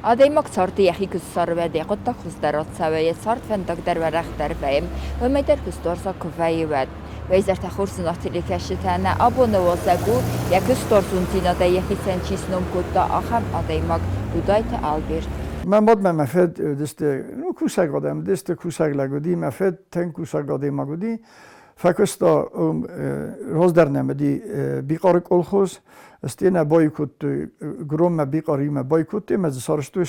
Адӕймаг царды йӕхи куы ссары, уӕд йӕ хъуыддаг хуыздӕр ацӕуы, йӕ цардфӕндаг дӕр уӕрӕхдӕр вӕййы. Уымӕй дӕр куыстуарзаг куы вӕййы, уӕд. Уӕ хорздзинад телекӕсджытӕ нӕ абоны уазӕг у, йӕ куыстуарзондзинадӕй йӕхицӕн чи сном кодта, ахӕм адӕймаг Дудайты Альберт. Мӕ мадмӕ мӕ фыд уыдысты, ну, кусӕг адӕм уыдысты, кусӕг лӕг уыди, мӕ фыд тынг кусӕг адӕймаг уыди. Фӕкуыста уым, раздӕр нӕм уыди Бихъары колхоз, стӕй нӕ байкодтой, Громмӕ Бихъаримӕ байкодтой ӕмӕ дзы сарӕзтой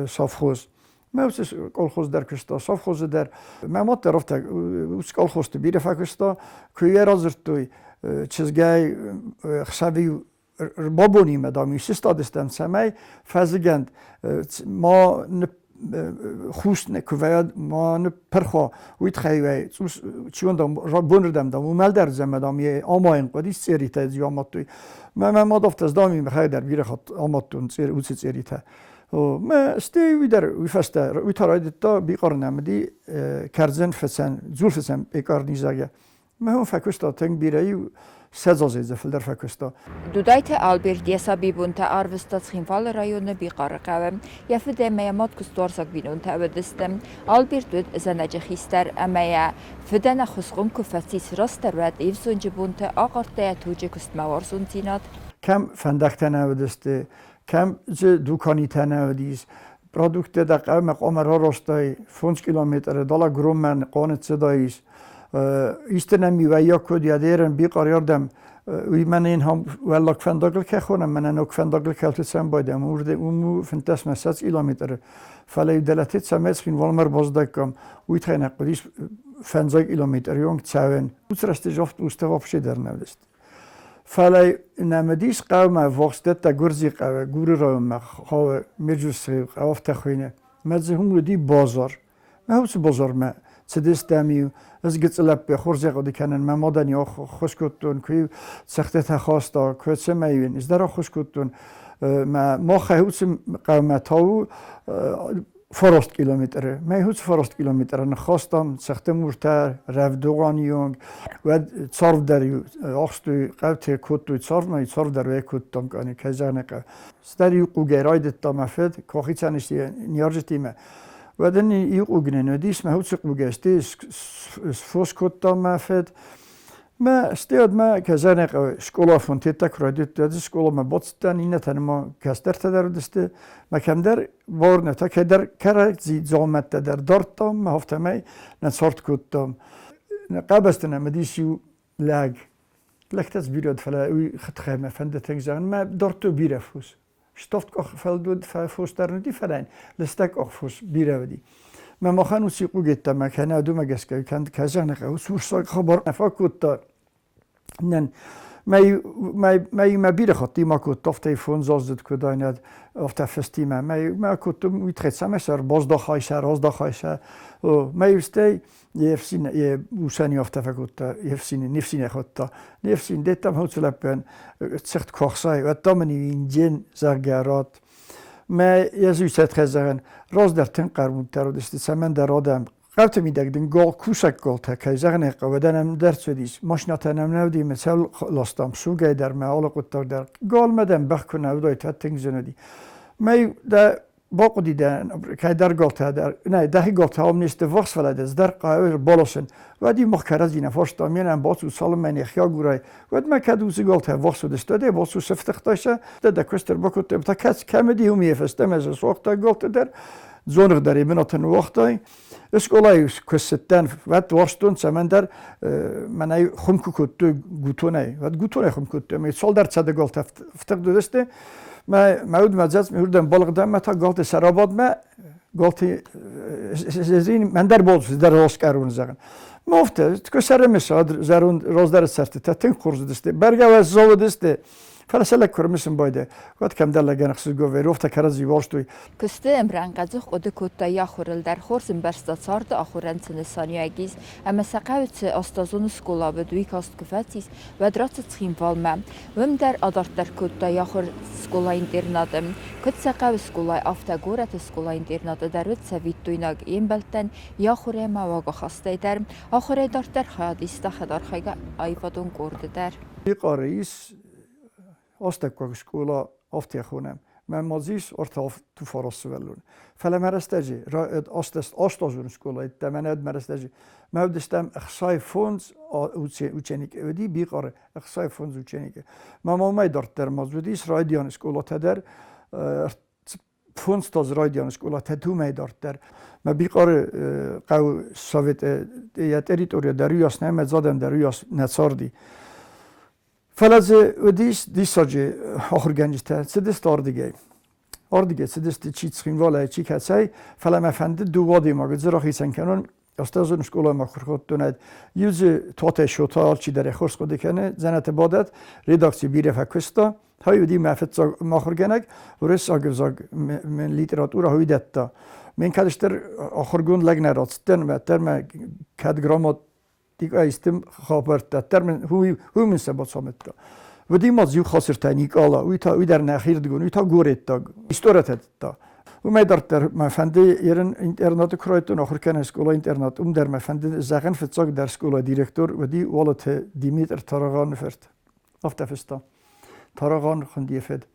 совхоз. Мӕ уыцы колхоз дӕр куыста, совхозы дӕр. Мӕ мад дӕр афтӕ уыцы колхозты бирӕ фӕкуыста. Куы йӕ радзырдтой, чызгӕй хсӕв-иу бабонимӕ, дам, сыстадыстӕм, цӕмӕй фӕзыгӕнд ма хус куы вӕййа, ма ныппырха, уый тыххӕй вӕй цъус чион, дам, бонырдӕм, дам, уымӕл дӕр уыдзӕн, дам, йӕ амайын хъуыдис цъеритӕ дзы амадтой. Мӕ мӕ мад афтӕ дам, мӕхӕдӕг дӕр бирӕ хатт амадтон уыцы цъеритӕ. Мӕ стӕй уый дӕр уый фӕстӕ уый та райдыдта Бихъары нӕмыди кӕрдзын фыцӕн, дзул фыцӕн пекарни, зӕгъгӕ. Мӕ хо фӕкуыста тынг бирӕ, иу 20 азӕй дзы фылдӕр фӕкуыста. Дудайты Альберт йӕ сабибонтӕ арвыста Цхинвалы районы Бихъары хъӕуы. Йӕ фыд ӕмӕ йӕ мад куыстуарзаг бинонтӕ уыдысты. Альберт уыд зӕнӕджы хистӕр ӕмӕ йӕ фыдӕн ӕххуысхъом куы фӕцис растдӕр, уӕд йе взонджы бонты ахъардта йӕ туджы куыстмӕ уарзондзинад. Кӕм фӕндӕгтӕ нӕ уыдысты, кӕм дзы дуканитӕ нӕ уыдис, продукттӕ дӕ хъӕумӕ хъуамӕ рарастай 5 километры, дала Громмӕ хъуаны цыдаис. Исты нӕм вӕййаг куыд ядерын Бихъарӕрдӕм, уый мӕнӕн хам уӕллаг фӕндагыл кӕй хонӕм, мӕнӕ ног фӕндагыл кӕлты цӕм байдӕм, уым у 25 километры. Фӕлӕ дӕлӕты цӕмӕй Цхинвалмӕ ӕрбаздӕккам, уый тыххӕй нӕ хъуыдис 50 километры онг цӕуын. Уыцы рӕстӕджы автобустӕ вообще дӕр нӕ уыдысты. Фӕлӕ нӕм уыдис хъӕумӕ ввахс дӕттӕ Гуырдзыйы хъӕуы, Гуры районмӕ хауы Меджусы хъӕу, афтӕ хуыйны. Мӕ дзы уым уыди базар. Мӕ уыцы базармӕ цыдыстӕм-иу, ӕз гыццыл лӕппу хорз хъуыды кӕнын, мӕ мадӕн-иу ӕххуыс кодтон, куы-иу цӕхтытӕ хаста, куы цӕмӕй-иу ын ӕз дӕр ӕххуыс кодтон. Мӕ махӕй уыцы хъӕумӕ та у 9 километры. Мӕ уыцы 9 километры ныххастам цӕхты муртӕ, рӕвдугъаны онг. Уӕд царв дӕр ахстой, хъӕутӕ кодтой царвмӕ, царв дӕр уӕй кодтам, кӕнӕ кӕй зӕгъын хъӕуы. Цыдӕр иу хъугӕй райдыдта мӕ фыд, куы ахицӕн сты йӕ ныййарджытимӕ. Уӕд ын иу хъуг нын уыдис, мӕ уыцы хъугӕй стӕй сфос кодта мӕ фыд. Мӕ стӕй уӕд мӕ кӕй зӕгъын хъӕуы, скъола фонтеттӕ куы райдыдтой, уӕд скъоламӕ бацыдтӕн, иннӕтӕн ма кӕстӕртӕ дӕр уыдысты. Мӕ кӕмдӕр бауырныдта, кӕйдӕр кӕрӕдзи дзаумӕттӕ дӕр дардтам, мӕ афтӕмӕй нӕ цард кодтам. Къабӕзты нӕм уыдис иу лӕг. Лӕгтӕ дзы бирӕ уыд, фӕлӕ уый тыххӕй мӕ фӕнды тынг зӕгъын. Мӕ дардтой бирӕ фос. Ставд къахфӕлд уыд, фос дӕр уыди, фӕлӕ лыстӕг къахфос бирӕ уыди. Мӕ махӕн уыцы хъуг йеддӕмӕ кӕнӕ уымӕ гӕсгӕ кӕй зӕгъын хъӕуы, урсаг хабар нӕ фӕкодта. Нӕн мӕ бирӕ хатт ма кодта, афтӕ фондзаздзыд куы дӕн, афтӕ фыстимӕ. Мӕ кодтон уый тыххӕй, цӕмӕй сӕ ӕрбаздахай сӕ, раздахай сӕ. Мӕ стӕй йе фсин, йе усӕн афтӕ фӕкодта, йе фсин, не фсин ходта. Не фсин, деттам хуцы лӕппуйӕн цыхт куы ахсай, уӕд та мын инден, зӕгъгӕ, рат. Мӕ ӕз уый зӕгъын, раздӕр тынг хъӕрмуддӕр уыдысты, цӕмӕндӕр адӕм хъӕуты мидӕг дын гол, кусӕг голтӕ, кӕй зӕгъын ӕй хъӕуы, уӕдӕ нӕм дӕр цыдис. Машинӕтӕ нӕм нӕ уыди, мӕ цӕл ластам сугӕй дӕр, мӕ алы хъуыддаг дӕр. Галмӕ дӕм бӕх куы нӕ уыдаид, уӕд тынг зын уыди. Мӕ дӕ бахъуыди дӕ кӕйдӕр галтӕ дӕр, нӕ, дӕхи галтӕ ам не сты ввахс, фӕлӕ дӕ цыдӕр хъӕуы баласын. Уӕд-иу мах кӕрӕдзи нӕ фарстам, ме нӕм бацу, цалынмӕ не хиагурай, уӕдмӕ кӕд уыцы галтӕ ввахс уыдысты, уӕд ӕй бацу сыфтыгътай сӕ, дӕ дӕ куыст ӕрбакодтай, та кӕд кӕм уыди, уым йӕ фӕстӕмӕ сӕ суагътай галты дӕр, дзоныгъ дӕр йӕ бынаты ныууагътай. Скъолайы куы цыдтӕн, уӕд уарзтон цӕмӕндӕр мӕнӕй хуым куы кодтой гутонӕй, уӕд гутонӕй хуым кодтой, ӕмӕ цалдӕр цады галтӕ фтыгъд уыдысты. Мӕ мӕ уд мӕ дзӕцц уырдӕм балыгъдӕн, мӕ та галты сӕрабадмӕ галты мӕндӕр болц дӕр раскъӕрон зӕгъын. Мофтӕ, куы сӕрымысад зӕронд раздӕры цӕртытӕ тынг хорз уыдысты, бӕргӕ уӕззау уыдысты, фӕлӕ сӕ лӕг куы рымысын байдайы, уӕд кӕмдӕр лӕгӕн ӕхсызгон вӕййы, рофтӕ кӕрӕдзи уарзтой. Куысты ӕмрӕнхъ хъуыды кодта йӕ ахуырыл дӕр, хорз ӕмбӕрста царды ахуырӕн цы нысаниуӕг ис, ӕмӕ сӕ хъӕуы цы астазоны скъола уыд, уый каст куы фӕцис, уӕд рацыд Цхинвалмӕ. Уым дӕр адарддӕр кодта йӕ ахуыр скъола-интернаты. Куыд сӕ хъӕуы скъолайы, афтӕ горӕты скъола-интернаты дӕр уыд цӕвиттойнаг йе мбӕлттӕн йӕ ахуыр ӕмӕ уагахастӕй дӕр. Ахуырӕй дарддӕр хайад иста хӕдархайгӕ аивадон къорды дӕр. Бихъары ис астӕуккаг скъола, афтӕ хонӕм. Мӕ ма дзы ис 39 сывӕллоны. Фӕлӕ мӕ рӕстӕджы, 8 азон скъолайы мӕнӕ мӕ рӕстӕджы, мӕ уыдыстӕм 65 ученики, уыди Бихъары 65 ученики. Мӕ уымӕй дарддӕр ма уыдис райдианы скъолатӕ дӕр, 5 азы райдианы скъолатӕ уымӕй дарддӕр. Мӕ Бихъары хъӕуы совет йӕ территорийӕ дӕр уыйас нӕ ӕмӕ дзадӕн дӕр уыйас нӕ царди. Фӕлӕ дзы уыдис диссаджы ахуыргӕнджытӕ, цыдысты ардыгӕй. Ардыгӕй цыдысты чи Цхинвалӕй, чи кӕцӕй, фӕлӕ мӕ фӕндыд дыууӕ адӕймагы дзы рахицӕн кӕнын. 8-азон скъоламӕ ахуыр кодтон, иу дзы Туатӕй Шота алчидӕр йӕ хорз хъуыды кӕны, дзӕнӕты бадӕт, редакцийы бирӕ фӕкуыста. Хай уыди мӕ фыццаг ахуыргӕнӕг, уырыссаг ӕвзаг мын литературӕ уый дӕтта. Мин кӕд стыр ахуыргонд лӕг нӕ рацыдтӕн, уӕддӕр мӕ кӕд грамот истым хабӕрттӕ дӕр мын уый мын сӕ бацамыдта. Уыди ма дзы иу хацыртӕ Никъала, уый та уый дӕр нӕхирдыгон, уый та гореттаг историтӕ дӕтта. Уымӕй дарддӕр мӕ фӕнды ерын интернаты куы райдыдтон ахуыр кӕнын скъола-интернат, уым дӕр мӕ фӕнды зӕгъын фыццаг дӕр скъолайы директор уыди Уалыты Димитр Тарагъаны фырт. Афтӕ фыста. Тарагъан хуынди фыд.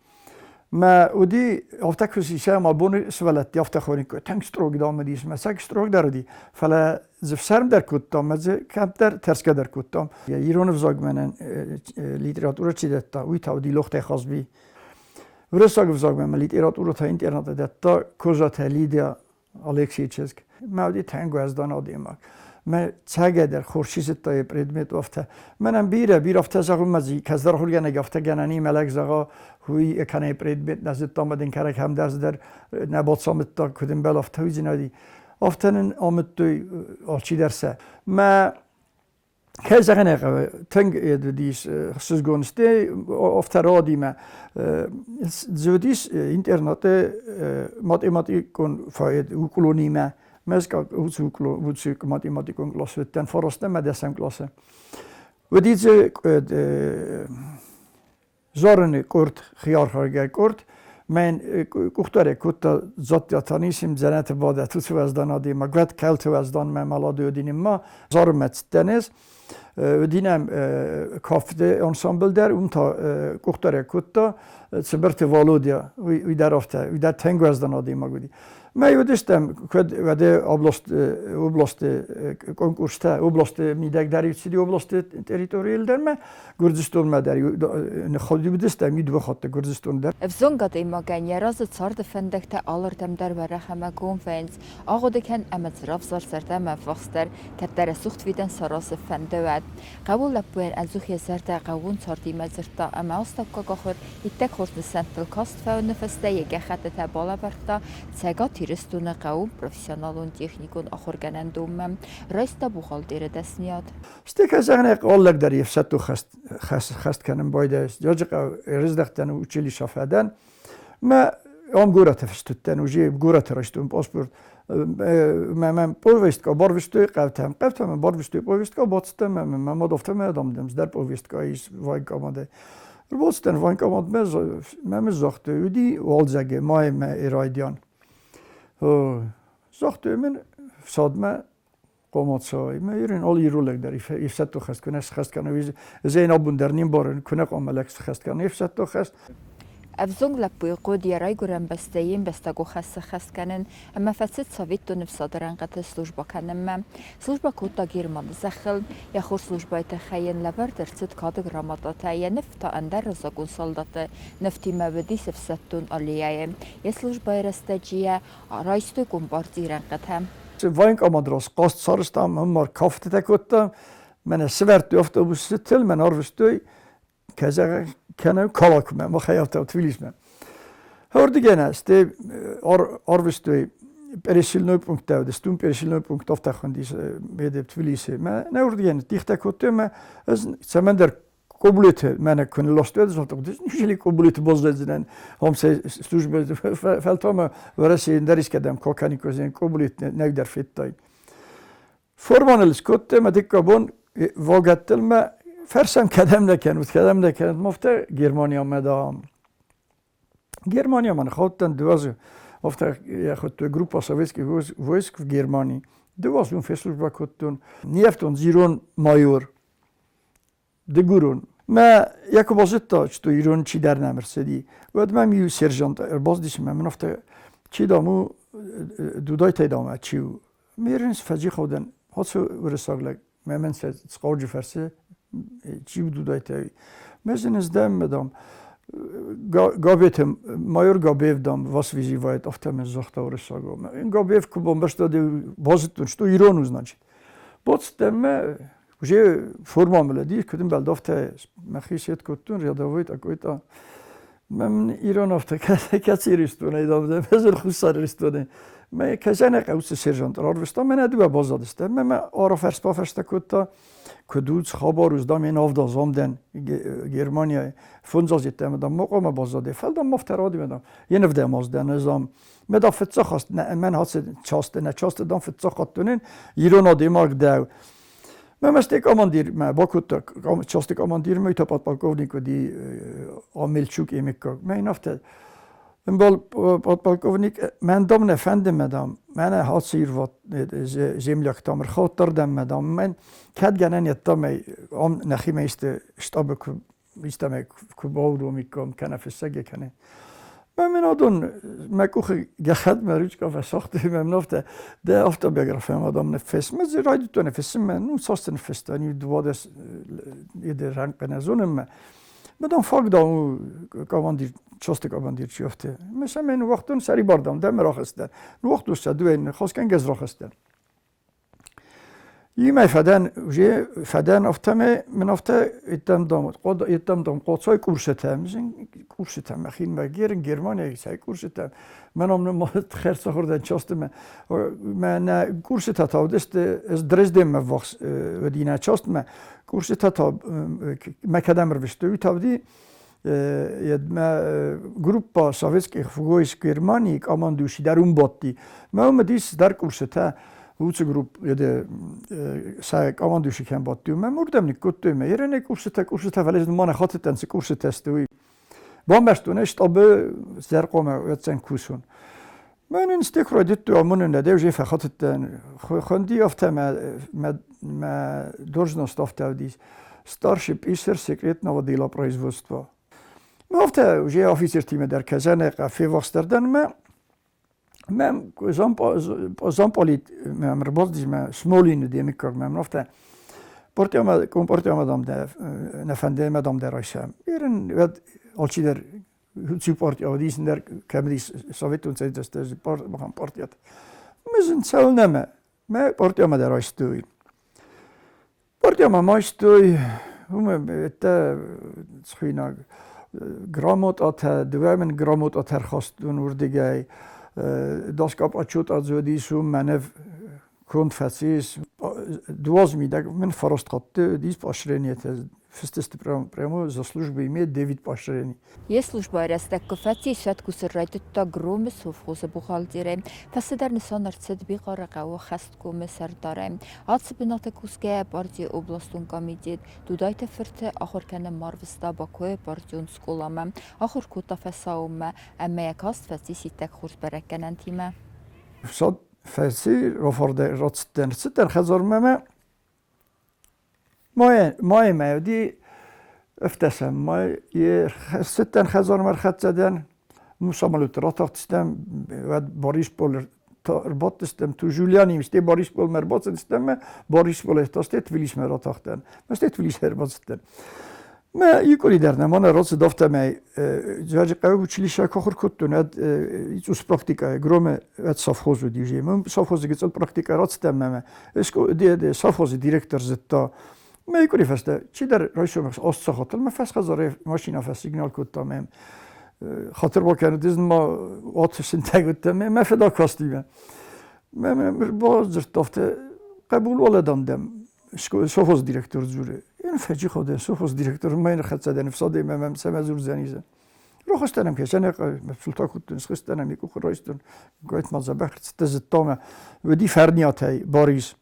Мӕ уыди, афтӕ куы сисӕм, абоны сывӕллӕтты афтӕ хониккой, тынг строг дам уыдис, мӕ цӕг строг дӕр уыди, фӕлӕ дзы фсӕрм дӕр кодтам, мӕ дзы кӕмдӕр тӕрсгӕ дӕр кодтам. Ирон ӕвзаг мӕнӕн литературӕ чи дӕтта, уый та уыди Лохтӕй Хазби. Уырыссаг ӕвзагмӕ мӕ литературӕ та интернаты дӕтта Козатӕ Лидия Алексей чызг. Мӕ уыди тынг уӕздан адӕймаг. Мӕ цӕгӕдӕр хорз чи зыдта йӕ предмет афтӕ. Мӕнӕн бирӕ, бирӕ афтӕ зӕгъун мӕ зи кӕцдӕр ахургӕнӕг афтӕ гӕнӕни мӕ лӕг зӕгъа, уый кӕнӕ предмет нӕ зыдта ӕмӕ дын кӕрӕг кӕмдӕр цыдӕр нӕ бацамыдта, куыд ӕмбӕл афтӕ уыйдзинад. Афтӕ нын амыдтой алчидӕр сӕ. Мӕ Кӕй зӕгъын ӕй хъӕуы, тынг уыдис ӕхсызгон сты афтӕ радимӕ. Уыдис интернаты математикон фӕд уклонимӕ. Мӕ уыцы математикон къласы уыдтӕн фарастӕм ӕмӕ дӕсӕм къласы. Уыди дзы Зарыны къорд, хиархайгӕ къорд, мӕн къухдарӕг кодта Дзаттиаты Анисим, дзӕнӕты бадӕт уыцы уӕздан адӕймаг, уӕд кӕлты уӕздан мӕ маладой уыдиним ма, зарынмӕ цыдтӕн ӕз. Уыдинӕм кафты ансамбль дӕр, уым та къухдарӕг кодта Цыбырты Валодя, уый дӕр афтӕ, уый дӕр тынг уӕздан адӕймаг уыди. Мӕ уыдыстӕм, куыд уӕды областы конкурстӕ, областы мидӕг дӕр цыди областы территорийыл дӕр мӕ Гуырдзыстонмӕ дӕр ныххауди дыууӕ хатты Гуырдзыстон дӕр. Ӕвзонг адӕймагӕн йӕ разы царды фӕндӕгтӕ алырдӕм дӕр уӕрӕх ӕмӕ гом вӕййынц. Ахъуыды кӕн ӕмӕ дзы равзар зӕрдӕмӕ ӕввахсдӕр, кӕддӕр рӕсугъд фидӕн саразы фӕнды уӕд. Хъӕуы лӕппуйӕн ӕдзух йӕ зӕрдӕ хъӕууон цардимӕ дзырдта ӕмӕ астӕуккаг ахуыр иттӕг хорз нысӕнттыл каст фӕуыны фӕстӕ йӕ гӕххӕттытӕ балӕвӕрдта Цӕгат Ирыстоны хъӕуы профессионалон техникон ахуыргӕнӕндонмӕ. Райста бухгалтеры дӕсныйад. Стӕй кӕй зӕгъын ӕй хъӕуы, лӕг дӕр йе фсӕддон хӕст кӕнын байдайы. Дзӕуджыхъӕу ӕрыздӕхтӕн училища фӕдӕн. Мӕ ам горӕты фыст уыдтӕн, уже горӕты райстон паспорт. Мӕ мӕм повестка барвыстой хъӕутӕм. Хъӕутӕм мӕ барвыстой повестка, бацыдтӕн мӕ мӕ мад афтӕ мӕ дам, дам, цыдӕр повестка ис военкоматӕй. Ӕрбацыдтӕн военкоматмӕ, мӕ загътой, уыди уалдзӕгы, майы мӕ райдиан. Загътой мын, фсадмӕ Хъомацай. Мӕ ирин ал ирулӕг дӕр ӕфсӕддон хӕст куы нӕ схӕст кӕна, ӕз ӕй абон дӕр не мбарын, куы нӕ хъуамӕ лӕг схӕст кӕна ӕфсӕддон хӕст. Ӕвзонг лӕппуйы хъуыд йӕ райгуырӕн бӕстӕйы ӕмбӕстагон хӕс сӕххӕст кӕнын ӕмӕ фӕцыд Советон ӕфсады рӕнхъыты службӕ кӕнынмӕ. Службӕ кодта Германы зӕххыл. Йӕ хорз службӕйы тыххӕй йын лӕвӕрд ӕрцыд кады грамотатӕ, йӕ ныв та ӕндӕр раззагон салдаты нывтимӕ уыдис ӕфсӕддон аллеяйы. Йӕ службӕйы рӕстӕджы йӕ райстой компартийы рӕнхъытӕ. Военкомадрос хъаст сарӕзтам, ӕмӕ кафтытӕ кодтам. Мӕнӕ сывӕрдтой автобусы тыл, мӕн арвыстой кӕзӕгъ кӕнӕ Калакмӕ, махӕй афтӕ Тбилисмӕ. Уырдыгӕй стӕй арвыстой пересыльной пункттӕ уыдысты, уым пересыльной пункт афтӕ хуындис Тбилисы. Мӕ нӕ уырдыгӕй ныддихтӕ кодтой ӕмӕ ӕз цӕмӕндӕр Къобулеты мӕнӕ куы нылластой, неужели Къобулеты баззайдзынӕн, ам сӕ службӕ фӕлтау ма Уӕрӕсейы ӕндӕр искӕдӕм куы акӕниккой, Къобулет нӕ дӕр федтай. Форманыл скодтой мӕ дыккаг бон вагӕттыл мӕ фӕрсӕм кӕдӕм нӕ кӕнут, кӕдӕм нӕ кӕнут, мафтӕ Германиямӕ дам. Германиямӕ ныхаудтӕн дыууӕ азы, афтӕ йӕ хуыдтой группа советских войск в Германии. Дыууӕ азы уым фӕслужбӕ кодтон. Не ӕфтон зирон майор дыгурон. Мӕ йӕ куы базыдта, что ирон чидӕр нӕм ӕрцыди, уӕд мӕм иу сержант ӕрбацыдис ӕмӕ мын афтӕ, чи дам у, Дудайтӕй дам чи у. Мерин фӕджихау дӕн, ацы уырыссаг лӕг мӕ мӕн сӕ хъауджы фӕрсы, чи у Дудайтӕй. Мӕ зын ыздӕм, дам, Габеты, майор Габеев, дам, вас вызывает, афтӕ мын загъта уырыссагау. Габеев куы бамбӕрста, базыдтон, что ирон у, значит. Бацыдтӕн мӕ уже форма млӕди, куыд ӕмбӕлд, мӕхи сет кодтон, рядовой такой-то. Мӕм ирон афтӕ кӕцы Ирыстонӕй, дам, ӕз Хуссар Ирыстонӕй. Мӕ кӕсӕнӕ хъӕуцы сержант рарвыста, мӕнӕ дыууӕ баззадысты. Мӕ мӕ арафӕрс-бафӕрстӕ кодта, куыд у, цы хабар у, дам, ен авдазом дӕн Германияйы. Фондз аз йеддӕмӕ, дам, ма хъуамӕ баззаде. Фӕлӕ, дам, афтӕ радимӕ, дам, ен ӕвдӕм аз дӕн, ӕз, дам, Ме да фыццаг мӕн хацы часты, нӕ часты дам фыццаг хаттунен ирон адӕймаг дӕ. Мӕ мӕсты командир мӕ бакодта, часты командир мӕ та подполковник уыди Амельчук Емиккаг. Мӕ йын афтӕ, ӕмбал подполковник, мӕн дам нӕ фӕнды, мӕ дам, мӕнӕ хацы ирват земляк там ӕрхаудта мӕ дам, мӕн кӕд гӕнӕн йеддӕмӕ ам нӕхимӕ исты штабы куы истӕмӕй куы бауромиккам, кӕнӕ фыссӕг кӕнӕ. Мӕ мын адон мӕ къухы гӕххӕтт мӕ ручка фӕсагътой, мӕ мын афтӕ дӕ автобиографиям адӕм ныффысс. Мӕ дзы райдыдтон ныффыссын, мӕ ну цас ныффыста, иу 12 еде рӕнхъы нӕ зонын мӕ. Мӕ дам фаг дам у командир, часты командир чи афтӕ. Мӕ сӕ мӕ ныууагътон сӕрибар дам дӕ мӕ рахызтӕн. Ныууагътон сӕ дыууӕ ныхасгӕнгӕ ӕз рахызтӕн. Имӕ фӕдӕн уже фӕдӕн афтӕмӕй мын афтӕ еттӕм дам еттӕм дам къоцой курсытӕм курсытӕм мӕхимӕ герын Германияйы цӕй курсытӕм мӕн ам хӕрцахуырдӕн часты мӕ мӕ нӕ курсытӕ та уыдысты ӕз Дрезденмӕ ввахс уыди нӕ частмӕ курсытӕ та мӕ кӕдӕм ӕрвыстой уый та уыди Едмӕ группа советских войск Германии командующий дӕр уым бадти. Мӕ уым уыдис цыдӕр курсытӕ, уыцы групп еде сӕ командующий кӕм бадти, уымӕ уырдӕм ныккодтой мӕ ерӕнӕй курсытӕ, курсытӕ, фӕлӕ ма нӕ хатыдтӕн, цы курсытӕ сты, уый. Бамбӕрстон ӕй, штабы зӕркъомӕ ӕцӕн кусон. Мӕнӕн стих райдыдтой амонын, ӕдӕ уже фӕхатыдтӕн. Хонди афтӕ мӕ, мӕ, мӕ должность афтӕ уыдис. Старший писарь секретного делопроизводства. Ну, афтӕ уже офицертимӕ дӕр кӕсӕнӕй феввахсдӕр дӕн мӕ мӕм замполит мӕм ӕрбацыдис мӕ Смолины демиккаг мӕм афтӕ партиямӕ компартиямӕ дам дӕ нӕ фӕнды ӕмӕ дам дӕ райсӕм. Ерын уӕд алчидӕр цю партия уыдис ӕндӕр кӕм уыдис советон цӕдисты махӕн партият. Мы зын цӕуылнӕ мӕ мӕ партиямӕ дӕр айстой. Партиямӕ ма айстой, уымӕ еттӕ цхуйнаг грамотатӕ, дыууӕ мин грамотатӕ ӕрхастон уырдыгӕй. Доска почета уыдис уым мӕнӕ конд фӕцис. Дуаз мидӕг мын фараст хатты уыдис поощрениетӕ фыстысты прямо за службу имеет 9 поощрений. Йе службӕйы рӕстӕг куы фӕци, уӕд кусын райдыдта Громы совхозы бухгалтерӕй. Фӕстӕдӕр нысан ӕрцыд Бихъары хъӕуы хӕсткомы сӕрдарӕй. Ацы бынаты кусгӕйӕ партийы областон комитет Дудайты фырты ахуыр кӕнынмӕ арвыста Бакойы партион скъоламӕ. Ахуыр кодта фӕсаууонмӕ ӕмӕ йӕ каст фӕцис иттӕг хорз бӕрӕггӕнӕнтимӕ. Фсад фӕци, рацыдтӕн, рцыдтӕн хӕдзармӕ мӕ Майы мӕ уыди ӕвддӕсӕм май. Ӕрцыдтӕн хӕдзармӕ ӕрхӕццӕ дӕн. Самолеты ратахтыстӕм, уӕд Борисполь ӕрбадтыстӕм. Ту Жулианимӕ стӕй Борисполмӕ ӕрбацыдыстӕм ӕмӕ Борисполӕй та стӕй Тбилисмӕ ратахтӕн. Мӕ стӕй Тбилисӕй ӕрбацыдтӕн. Мӕ иу къуыри дӕр нӕма нӕ рацыд, афтӕмӕй Дзӕуджыхъӕуы училищӕ куы ахуыр кодтон, уӕд цъус практикӕ Громы уӕд совхоз уыди. Совхозы гыццыл практикӕ рацыдтӕн ӕмӕ совхозы директор зыдта. Мӕ къуыри фӕстӕ чидӕр райсом аст сахатыл мӕ фӕсхӕдзары машинӕ фӕсигнал кодта мӕм. Хатыр бакӕнут, ӕз ма уаты сынтӕг уыдтӕн, мӕ фыд акасти мӕ. Мӕ бадзырдта афтӕ, хъӕбул уӕлӕдам дӕм совхоз директор дзуры. Ен фӕджихо дӕн, совхоз директор мӕ ӕрхӕццӕ дӕн, ӕфсадӕй мӕ мӕм цӕмӕ дзурдзӕни. Рохстӕн кӕсӕн султа кодтон, схызтӕн ӕм къухы райстон, гайт ма дзӕбӕх цытӕ зыдта уыди Фӕрниатӕй Барис.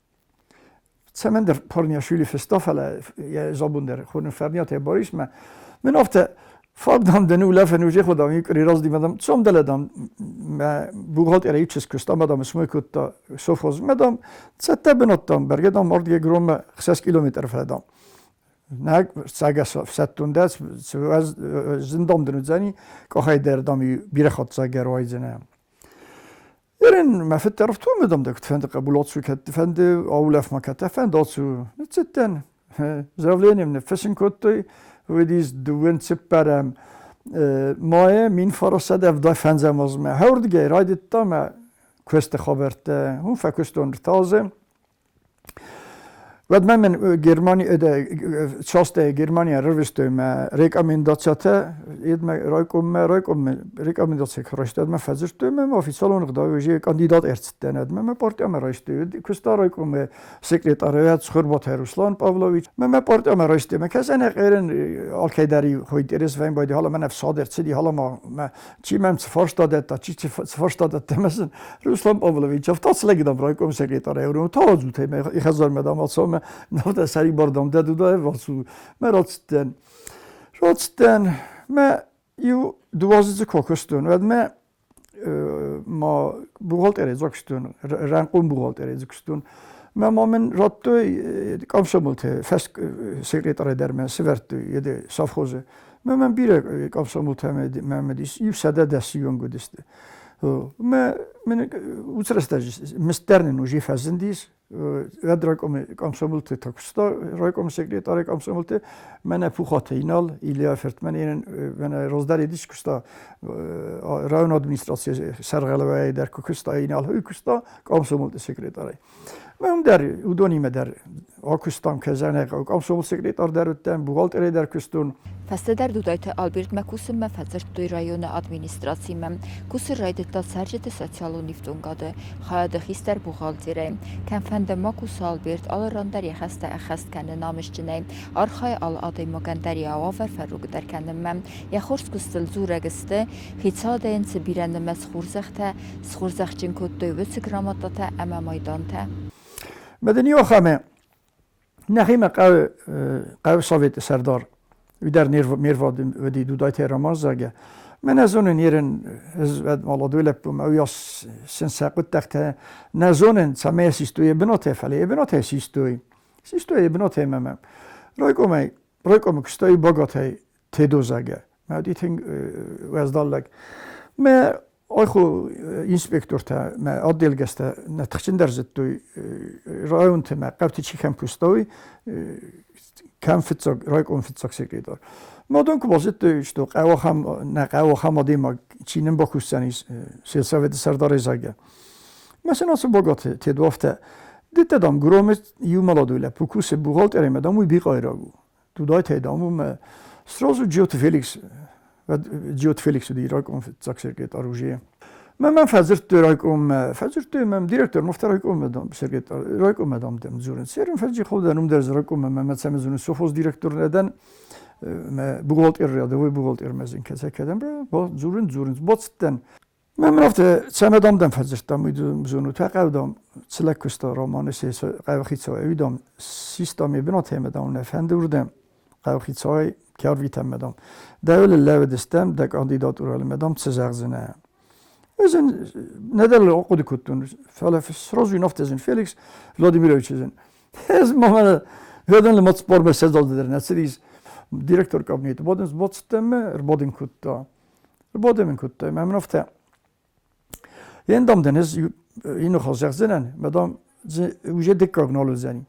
Цӕмӕндӕр Парниашвили фыста, фӕлӕ йӕ забон дӕр хонын Фӕрниатӕй Барисмӕ. Мын афтӕ фаг дам дӕн улӕфӕн уже ходам икъри разди мадам цом дӕлӕ дам мӕ бухгалтерӕй чызг куыста мадам смой кодта совхоз мадам цӕттӕ бынат дам бӕргӕ дам ардыгӕй Громмӕ 6 километр фӕдам. Нӕ цӕгас ӕфсӕддон дӕ, зындом дын уыдзӕни, къухӕй дӕр дам бирӕ хатт цӕгӕр уайдзынӕ. Ерын мӕ фыд дӕр ӕфтуамӕ дам дӕ куыд фӕнды хъӕбул ацу, кӕд фӕнды аулӕф ма кӕд фӕнды ацу. Ныццыдтӕн. Заявлением ныффыссын кодтой, уыдис дыууын цыппӕрӕм майы 1975 азмӕ. Хӕрдгӕй райдыдта мӕ куысты хабӕрттӕ. Уым фӕкуыстон ӕртӕ азы. Уӕдмӕ мын Германи, частӕй Германийӕ ӕрвыстой мӕ рекомендациятӕ, едмӕ райкоммӕ, райкоммӕ рекомендаци куы райстой, уӕдмӕ фӕдзырдтой мӕ официалон ӕгъдауӕй уже кандидат ӕрцыдтӕн, уӕдмӕ мӕ партиямӕ райстой. Куыста райкомы секретарь Цхуырбаты Руслан Павлович. Мӕ мӕ партиямӕ райстой. Мӕ кӕсӕн ӕрын алкӕй дӕр интерес вӕйн байди, hala мӕн ӕфсад ӕрцыди, hala ма мӕ чи мӕм цы фарста дӕтта, чи цы фарста дӕтта, мӕ сын Руслан Павлович, автоцлег дам райком секретарь, говорю, таадзут мӕ хӕдзармӕ дам ацӕуӕм, навдӕ сӕрибар дам дӕ Дудаев ацу. Мӕ рацыдтӕн. Рацыдтӕн, мӕ иу дыууӕ куы куыстон, уӕд мӕ ма бухгалтерӕй дзокстон, рӕнхъон бухгалтерӕй дзокстон. Мӕ ма мын радтой комсомолты секретарӕй дӕр мӕ сывӕрдтой еде совхозы. Мӕ мӕм бирӕ комсомолтӕ мӕм уыдис, иу 110 онг уыдысты. Мӕ мын уыцы рӕстӕджы мистер нын уже фӕзындис, уӕд райкомы комсомолты та куыста, райкомы секретарь комсомолты, мӕнӕ Пухаты Инал, Илья фырт, мӕн мӕнӕ раздӕр едис куыста район администрацийы сӕргълӕууӕгӕй дӕр куы куыста Инал, уый куыста комсомолты секретарӕй. Мӕ дӕр уыдонимӕ дӕр акуыстам кӕзӕнӕ комсомол секретарь дӕр уыдтӕн, бухгалтерӕй дӕр куыстон. Фӕстӕдӕр Дудайты Альбертмӕ кусынмӕ фӕдзырдтой районы администрацимӕ. Кусын райдыдта цӕрджыты социалон ифтонгады хайады хистӕр бухгалтерӕй. Кӕмфӕнды ма куса Альберт, алы ран дӕр йӕ хӕстӕ ӕххӕст кӕны намысджынӕй, архайы алы адӕймагӕн дӕр йӕ уавӕр фӕрогдӕр кӕнынмӕ. Йӕ хорз куыстыл дзурӕг сты, хицауадӕн цы бирӕнымӕц хорзӕхтӕ схорзӕхджын кодтой, уыцы грамотатӕ ӕмӕ майдантӕ. Мадӕн нӕхимӕ хъӕуы хъӕусоветы сӕрдар, уый дӕр ме рвад уыди Дудайты Роман, зӕгъгӕ. Мӕ нӕ зонын, ерын ӕз уӕд молодой лӕппу, мӕ уыйас сын сӕ хъуыддӕгтӕ нӕ зонын, цӕмӕй систой йӕ бынатӕй, фӕлӕ йӕ бынатӕй систой. Систой йӕ бынатӕй мӕ мӕ. Райкомӕй, райкомы куыстой Богатӕй Тедо, зӕгъгӕ. Мӕ уыди тынг уӕздан лӕг. Мӕ Айху инспектортӕ мӕ отделгӕстӕ нӕ тыхджындӕр зыдтой районты мӕ хъӕуты чи кӕм куыстой, кӕм фыццаг райком фыццаг секретарь. Мадон куы базыдтой, что хъӕуы нӕ хъӕуы ахӕм адӕймаг, чи нын бакусдзӕнис сельсоветы сӕрдарӕй, зӕгъгӕ. Мӕ сын ацы Богаты Тедо афтӕ: Дыдта, дам, Громы иу молодой лӕппу кусы бухгалтеримӕ, дам, уый бикъайраг у. Дудайтӕй, дам, уымӕ сразу Джиоты Феликс, Джиоты Феликс уыди райком фыццаг секретарь уже. Мӕ мӕм фӕдзырдтой райкоммӕ, фӕдзырдтой мӕм директор, муфта райкоммӕ, дам, секретарь, райкоммӕ, дам, дӕм дзурынц. Серым фӕджихол дӕн, уым дӕр райкоммӕ мӕ мӕ цӕмӕ дзурынц, совхоз директор нӕ дӕн, мӕ бухгалтер рядовой бухгалтер мӕ зын кӕцӕй кӕдӕм, дзурын, дзурынц, бацыдтӕн. Мӕм афтӕ цӕмӕ дам дӕм фӕдзырдтам, уый зонут, хъӕу дам, цы лӕг куыста романы хъӕуыхицауӕй, уый дам систам йӕ бынат ӕмӕ дам нӕ фӕнды уырдӕм хъӕуыхицауӕй кӕрвитӕм дам. Дӕуыл лӕууыдыстӕм, дӕ кандидатурӕлмӕ дам цы зӕгъдзынӕ? Ӕз ын нӕдӕр ахъуыды кодтон, фӕлӕ сразу йын афтӕ зын Феликс Владимирович зын. Ӕз ма мӕнӕ ведӕн лымӕт спормӕ ссӕдз дӕр нӕ цыдис. Директор кабинеты бадын бацыдтӕн мӕ ӕрбадын кодта. Ӕрбадӕм кодта, ӕмӕ мын афтӕ: Ендам дын ӕз иу ныхас зӕгъдзынӕн, мадам уже дыккаг нал уыдзӕни.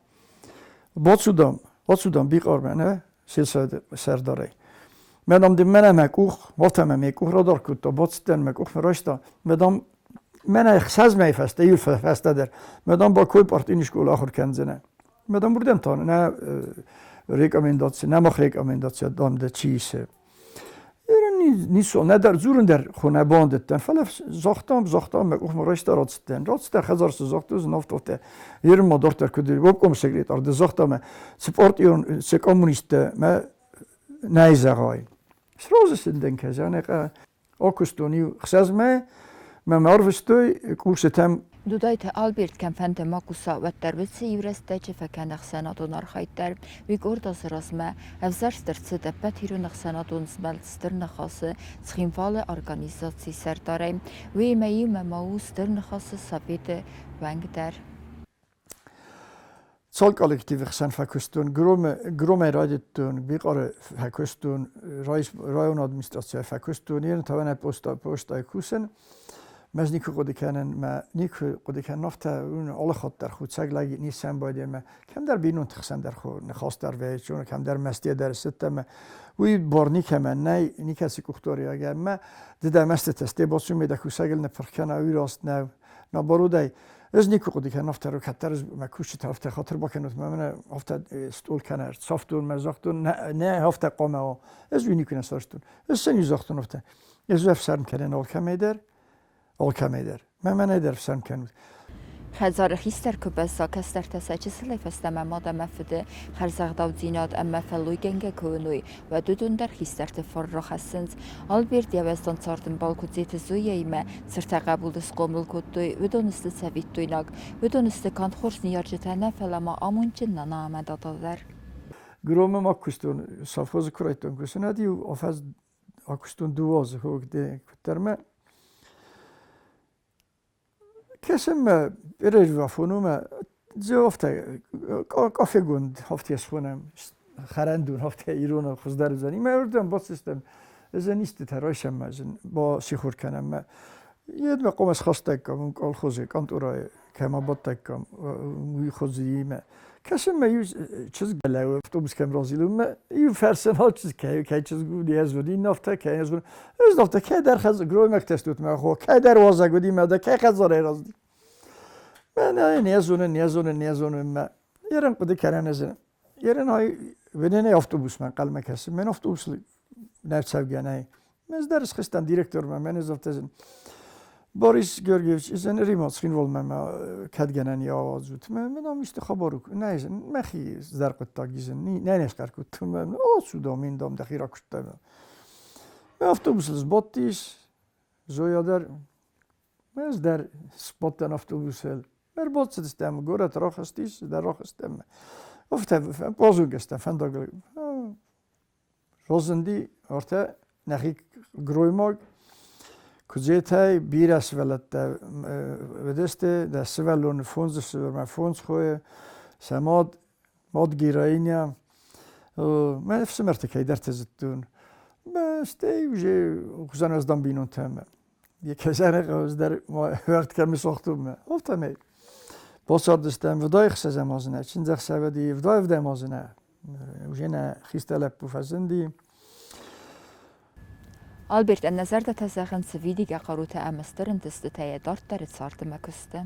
Бацудам, бацудам Бикъармӕ, нӕ сельсоветы сӕрдарӕй. Мадам дын мӕнӕ мӕ къух, афтӕ мӕ мӕ къух радар кодта, бацыдтӕн, мӕ къух мӕ райста. Мадам мӕнӕ 6 мӕйы фӕстӕ, иу фӕстӕдӕр, мадам Бакой партийный школы ахуыр кӕндзынӕ. Мадам уырдӕм та нӕ рекомендаци, нӕ мах рекомендаци дам дӕ чи исы. Ницо, нӕдӕр дзурын дӕр хо нӕ бандыдтӕн, фӕлӕ загътам, загътам, мӕ къухмӕ райста рацыдтӕн. Рацыдтӕн хӕдзар цы загътой, зын афтӕ. Ерын ма дарддӕр куыд обком секретарь ды загъта мӕ, цы партион, цы коммунисттӕ мӕ нӕй зӕгъай. Сразу сын кӕзӕнӕ акуыстон иу 6 мӕйы, мӕм арвыстой курсытӕм. Дудайты Альберт кӕмфӕнды ма куса, уӕддӕр уыцы иу рӕстӕджы фӕкӕны ӕхсӕнадон архайд дӕр. Уый къорд азы размӕ ӕвзӕрст ӕрцыд ӕппӕт ирон ӕхсӕнадон змӕлд Стыр Ныхасы Цхинвалы организацийы сӕрдарӕй. Уыимӕ иумӕ ма у Стыр Ныхасы советы уӕнг дӕр. Цал коллективи хсӕн фӕкуыстон, Громӕй райдыдтон, Бикъары фӕкуыстон, районы администрацийӕ фӕкуыстон, йе та ӕнӕ постӕй кусын. Мӕз никуы хъуыды кӕнын, мӕ никуы хъуыды кӕнын афтӕ, алы хатт дӕр хуцӕг лӕг ницӕм байдайы кӕмдӕр бинонты хсӕн дӕр ныхас дӕр вӕййы, кӕмдӕр мӕстыйӕ дӕр ссыдтӕ ӕмӕ уый бар никӕмӕн нӕй, никӕцы къухдариуӕг ӕмӕ ды дӕ мӕстытӕ сте бацу дӕ кусӕгыл ныппырх кӕна, уый раст нӕу. Наоборот, ӕз никуы хъуыды кӕнын афтӕ, кӕддӕр мӕ кусджытӕ афтӕ хатыр бакӕнут, мӕ мӕнӕ афтӕ стъол кӕнӕ ӕрцавтон, мӕ загътон, нӕ афтӕ хъуамӕ уа. Ӕз уый никуы нӕ сарӕзтон. Ӕз сӕ не загътон афтӕ. Ӕз ӕфсӕрм кӕнын алкӕмӕй дӕр, алкӕмӕй дӕр. Мӕ мӕнӕй дӕр ӕфсӕрм кӕнут. Хӕдзары хистӕр куы бӕзза, кӕстӕртӕ сӕ чысылӕй фӕстӕмӕ мад ӕмӕ фыды хӕрзӕгъдаудзинад ӕмӕ фӕллойгӕнгӕ куы уыной, уӕд уыдон дӕр хистӕрты фӕр рахӕссынц. Альберт йӕ уӕздан цардӕмбал Куыдзеты Зояимӕ цы ртӕ хъӕбулы схъомыл кодтой, уыдон сты цӕвиттойнаг. Уыдон сты канд хорз ныййарджытӕ нӕ, фӕлӕ ма амондджын нана ӕмӕ дада дӕр. Громы ма куыстон, совхозы куы райдыдтон кусын, уӕд-иу афӕдз акуыстон дыууӕ азы куыддӕр мӕ Кӕсын-мӕ перерыв афонумӕ дзы афтӕ кафегонд афтӕ схонӕм, хӕрӕндон афтӕ ирон хуыздӕр уыдзӕни. Мӕ уырдӕм бацыдыстӕм, ӕз истытӕ райсӕм мӕ басихор кӕнӕм мӕ. Йедмӕ хъуамӕ схастаиккам уым колхозы къантъорайы кӕм абадтаиккам, уый хуызиимӕ. Кӕсын мӕ иу чызг лӕууы, автобус кӕм разилы, уымӕ иу фӕрсын ал чызг кӕй, кӕй чызг у, не ӕз уыди, иннӕ афтӕ, кӕй ӕз уыди. Ӕз афтӕ, кӕйдӕр гроймӕгтӕ стут мӕ хо, кӕйдӕр уазӕг уыди мӕ дӕ кӕй хӕдзарӕй разыди. Мӕ не зонын, не зонын, не зонын мӕ. Ерын хъуыды кӕнӕн ӕз. Ерын ай венене автобусмӕ ӕнхъӕлмӕ кӕсын. Мӕн автобус нӕ цӕугӕ нӕй. Ӕз дӕр схызтӕн директормӕ, мӕн ӕз афтӕ зын. Борис Георгиевич, ӕз Римӕ Цхинвалмӕ мӕ кӕдгӕнӕн ауадзут. Мӕ мӕ исты хабар у. Нӕ, мӕхи цыдӕр хъуыддаг изын. Нӕ не схъӕр кодтон. О, цу, мин дам, дӕхи ракуырдтай. Мӕ автобусыл сбадтис, Зоя дӕр, ӕз дӕр сбадтӕн автобусыл. Ӕрбацыдыстӕм, горӕт рахызтис, дӕр рахызтӕм. Афтӕ базонгӕ стӕм фӕндагыл. Разынди ӕртӕ нӕхи гроймаг Куыдзетӕй бирӕ сывӕллӕттӕ уыдысты, дӕ сывӕллоны фондз ӕфсымӕрмӕ фондз хойы, сӕ мад, мад героиня. Мӕ ӕфсымӕрты кӕйдӕрты зыдтон. Стӕй уже хуызӕн уӕздан бинонтӕм. Кӕсӕны дӕр уӕгъд кӕм сохтумӕ. Афтӕмӕй бацардыстӕм вдай ӕхсӕзӕм азы нӕ чындзӕхсӕвӕди вдай ӕвдӕм азы нӕ уже нӕ хистӕр лӕппу фӕзынди. Альберт ӕнӕ зӕрдӕтӕ зӕгъын цы видигӕ хъарутӕ ӕмӕ стыр ӕнтыстытӕ йӕ дарддӕры царды мӕ куысты.